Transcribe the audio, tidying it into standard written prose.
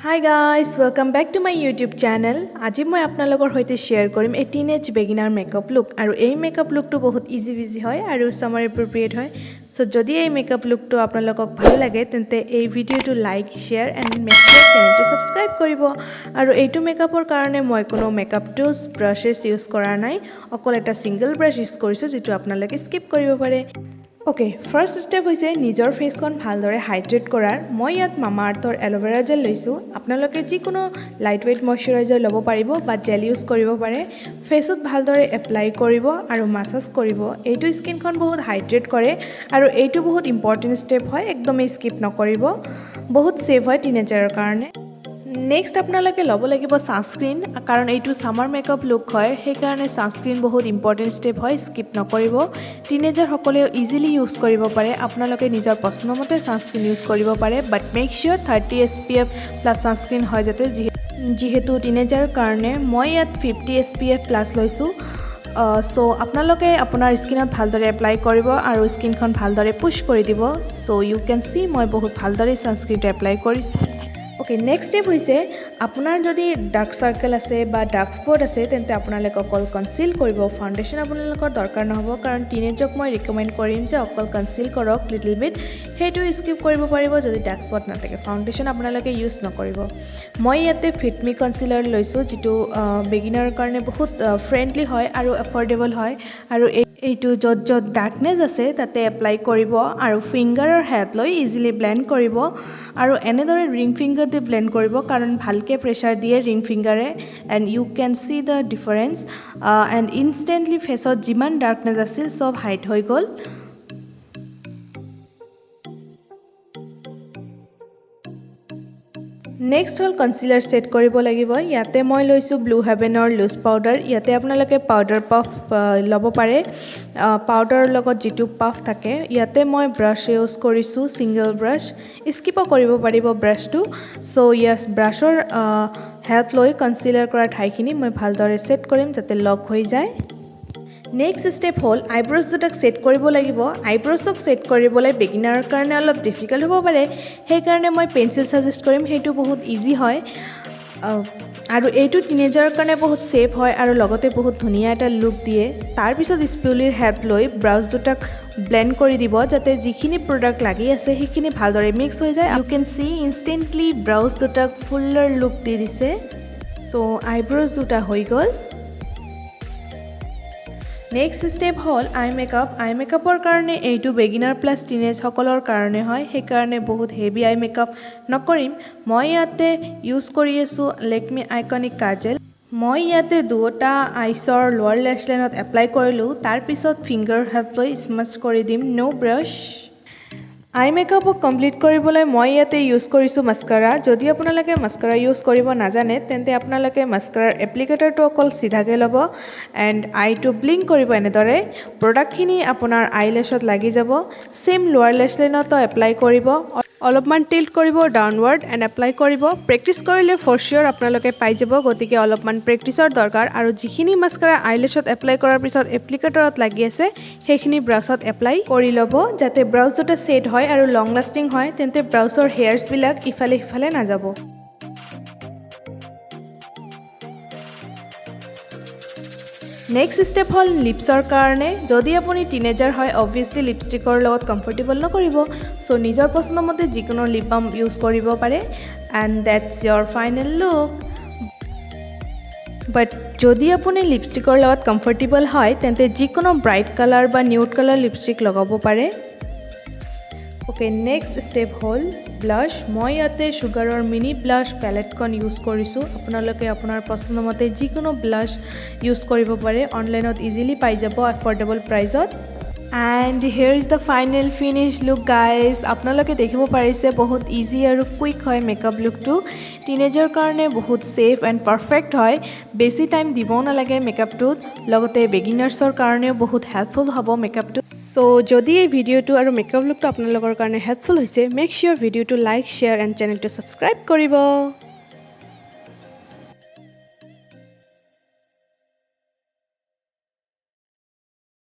Hi guys, welcome back to my YouTube channel. আজি মই আপোনালোকৰ সৈতে শ্বেয়াৰ কৰিম এই টিনেজ বিগিনাৰ মেকআপ লুক আৰু এই মেকআপ লুকটো বহুত ইজি পিজি হয় আৰু ছামাৰ এপ্ৰপ্ৰিয়েট হয়। চ' যদি এই মেকআপ লুকটো আপোনালোকক ভাল লাগে, তেন্তে এই ভিডিঅ'টো like, share and make sure চেনেলটো ছাবস্ক্ৰাইব কৰিব। আৰু এইটো মেকআপৰ কাৰণে মই কোনো মেকআপ টুলছ, ব্ৰাছেছ ইউজ কৰা নাই। অকল এটা ছিংগল ব্ৰাছ ইউজ কৰিছোঁ, যিটো আপোনালোকে স্কিপ কৰিব পাৰে। অ'কে, ফাৰ্ষ্ট ষ্টেপ হৈছে নিজৰ ফেচখন ভালদৰে হাইড্ৰেট কৰাৰ। মই ইয়াত মামা আৰ্থৰ এল'ভেৰা জেল লৈছোঁ। আপোনালোকে যিকোনো লাইট ৱেইট মইশ্চাৰাইজাৰ ল'ব পাৰিব বা জেল ইউজ কৰিব পাৰে। ফেচত ভালদৰে এপ্লাই কৰিব আৰু মাছাজ কৰিব। এইটো স্কিনখন বহুত হাইড্ৰেট কৰে আৰু এইটো বহুত ইম্পৰ্টেণ্ট ষ্টেপ হয়, একদমেই স্কিপ নকৰিব। বহুত ছেফ হয় টিনেজাৰৰ কাৰণে। নেক্সট আপোনালোকে ল'ব লাগিব ছানস্ক্ৰীণ, কাৰণ এইটো ছামাৰ মেকআপ লুক হয়। সেইকাৰণে ছানস্ক্ৰীণ বহুত ইম্পৰ্টেণ্ট ষ্টেপ হয়, স্কিপ নকৰিব। টিনেজাৰসকলেও ইজিলি ইউজ কৰিব পাৰে। আপোনালোকে নিজৰ পচন্দমতে ছানস্ক্ৰীণ ইউজ কৰিব পাৰে, but make sure 30 SPF plus sunscreen হয় যাতে, যিহেতু টিনেজাৰৰ কাৰণে। মই ইয়াত 50 SPF plus লৈছোঁ। চ' আপোনালোকে আপোনাৰ স্কিনত ভালদৰে এপ্লাই কৰিব আৰু স্কিনখন ভালদৰে পুছ কৰি দিব। So you can see, মই বহুত ভালদৰে ছানস্ক্ৰীনটো এপ্লাই কৰিছোঁ। অ'কে, নেক্সট ষ্টেপ হৈছে আপোনাৰ যদি ডাৰ্ক চাৰ্কেল আছে বা ডাৰ্ক স্পট আছে, তেন্তে আপোনালোকে অকল কনচিল কৰিব। ফাউণ্ডেশ্যন আপোনালোকৰ দৰকাৰ নহ'ব, কাৰণ টিনেজক মই ৰিকমেণ্ড কৰিম যে অকল কনচিল কৰক লিটিল বিট। সেইটো স্কিপ কৰিব পাৰিব যদি ডাৰ্ক স্পট নাথাকে। ফাউণ্ডেশ্যন আপোনালোকে ইউজ নকৰিব। মই ইয়াতে ফিটমি কনচিলাৰ লৈছোঁ, যিটো বিগিনাৰৰ কাৰণে বহুত ফ্ৰেণ্ডলি হয় আৰু এফৰ্ডেবল হয়। আৰু এইটো য'ত য'ত ডাৰ্কনেছ আছে তাতে এপ্লাই কৰিব আৰু ফিংগাৰৰ হেল্প লৈ ইজিলি ব্লেণ্ড কৰিব আৰু এনেদৰে ৰিং ফিংগাৰ দি ব্লেণ্ড কৰিব, কাৰণ ভালকৈ প্ৰেছাৰ দিয়ে ৰিং ফিংগাৰে, and you can see the difference and instantly ফেচত যিমান ডাৰ্কনেছ আছিল চব হাইড হৈ গ'ল। নেক্সট হ'ল কনচিলাৰ ছেট কৰিব লাগিব। ইয়াতে মই লৈছোঁ ব্লু হেভেনৰ লুজ পাউডাৰ। ইয়াতে আপোনালোকে পাউডাৰ পাফ ল'ব পাৰে, পাউডাৰৰ লগত যিটো পাফ থাকে। ইয়াতে মই ব্ৰাছ ইউজ কৰিছোঁ, ছিংগল ব্ৰাছ। স্কিপো কৰিব পাৰিব ব্ৰাছটো। চ' য়েছ, ব্ৰাছৰ হেল্প লৈ কনচিলাৰ কৰা ঠাইখিনি মই ভালদৰে ছেট কৰিম যাতে লক হৈ যায়। নেক্সট ষ্টেপ হ'ল আইব্ৰ'জ দুটাক ছেট কৰিব লাগিব। আইব্ৰ'জক ছেট কৰিবলৈ বিগিনাৰৰ কাৰণে অলপ ডিফিকাল্ট হ'ব পাৰে। সেইকাৰণে মই পেঞ্চিল ছাজেষ্ট কৰিম। সেইটো বহুত ইজি হয় আৰু এইটো টিনেজাৰৰ কাৰণে বহুত ছেফ হয় আৰু লগতে বহুত ধুনীয়া এটা লুক দিয়ে। তাৰপিছত স্পুলিৰ হেল্প লৈ ব্ৰাউজ দুটাক ব্লেণ্ড কৰি দিব, যাতে যিখিনি প্ৰডাক্ট লাগি আছে সেইখিনি ভালদৰে মিক্স হৈ যায়। You can see, instantly brows দুটাক ফুলৰ লুক দি দিছে। চ' আইব্ৰ'জ দুটা হৈ গ'ল। নেক্সট ষ্টেপ হ'ল আই মেকআপ। আই মেকআপৰ কাৰণে এইটো বিগিনাৰ প্লাছ টিনেজসকলৰ কাৰণে হয়, সেইকাৰণে বহুত হেভি আই মেকআপ নকৰিম। মই ইয়াতে ইউজ কৰি আছোঁ লেকমি আইকনিক কাজল। মই ইয়াতে দুয়োটা আইচৰ লোৱাৰ লেছ লাইনত এপ্লাই কৰিলোঁ। তাৰপিছত ফিংগাৰ হেল্প লৈ স্মাচ কৰি দিম, ন' ব্ৰাছ। আই মেকআপক কমপ্লিট কৰিবলৈ মই ইয়াতে ইউজ কৰিছোঁ মাস্কাৰা। যদি আপোনালোকে মাস্কাৰা ইউজ কৰিব নাজানে, তেন্তে আপোনালোকে মাস্কাৰাৰ এপ্লিকেটৰটো অকল চিধাকৈ ল'ব এণ্ড আইটো ব্লিংক কৰিব। এনেদৰে প্ৰডাক্টখিনি আপোনাৰ আই লেছত লাগি যাব। ছেইম লোৱাৰ লেছ লাইনতো এপ্লাই কৰিব, অলপমান টিল্ট কৰিব ডাউনৱাৰ্ড এণ্ড এপ্লাই কৰিব। প্ৰেক্টিচ কৰিলে ফৰ চিয়'ৰ আপোনালোকে পাই যাব। গতিকে অলপমান প্ৰেক্টিচৰ দৰকাৰ। আৰু যিখিনি মাস্কাৰা আইলেছত এপ্লাই কৰাৰ পিছত এপ্লিকেটৰত লাগি আছে, সেইখিনি ব্ৰাছত এপ্লাই কৰি ল'ব, যাতে ব্ৰাউজ দুটা ছেট হয় আৰু লং লাষ্টিং হয়। তেন্তে ব্ৰাউজৰ হেয়াৰ্ছবিলাক ইফালে সিফালে নাযাব। নেক্সট ষ্টেপ হ'ল লিপছৰ কাৰণে। যদি আপুনি টিনেজাৰ হয়, অবভিয়াছলি লিপষ্টিকৰ লগত কমফৰ্টেবল নকৰিব। চ' নিজৰ পচন্দমতে যিকোনো লিপ বাম ইউজ কৰিব পাৰে and that's your final look. But যদি আপুনি লিপষ্টিকৰ লগত কমফৰ্টেবল হয়, তেন্তে যিকোনো ব্ৰাইট কালাৰ বা নিউড কালাৰ লিপষ্টিক লগাব পাৰে। অ'কে, নেক্সট ষ্টেপ হ'ল ব্লাছ। মই ইয়াতে চুগাৰৰ মিনি ব্লাছ পেলেটখন ইউজ কৰিছোঁ। আপোনালোকে আপোনাৰ পচন্দমতে যিকোনো ব্লাছ ইউজ কৰিব পাৰে। অনলাইনত ইজিলি পাই যাব এফৰ্ডেবল প্ৰাইজত। And here is the final finish look, guys. আপোনালোকে দেখিব পাৰিছে, বহুত ইজি আৰু কুইক হয় মেকআপ লুকটো। টিনেজাৰ কাৰণে বহুত ছেফ এণ্ড পাৰফেক্ট হয়। বেছি টাইম দিবও নালাগে মেকআপটোত। লগতে বিগিনাৰ্ছৰ কাৰণেও বহুত হেল্পফুল হ'ব মেকআপটো। চ' যদি এই ভিডিঅ'টো আৰু মেকআপ লুকটো আপোনালোকৰ কাৰণে হেল্পফুল হৈছে, মেক চিয়'ৰ ভিডিঅ'টো লাইক, শ্বেয়াৰ এণ্ড চেনেলটো ছাবস্ক্ৰাইব কৰিব।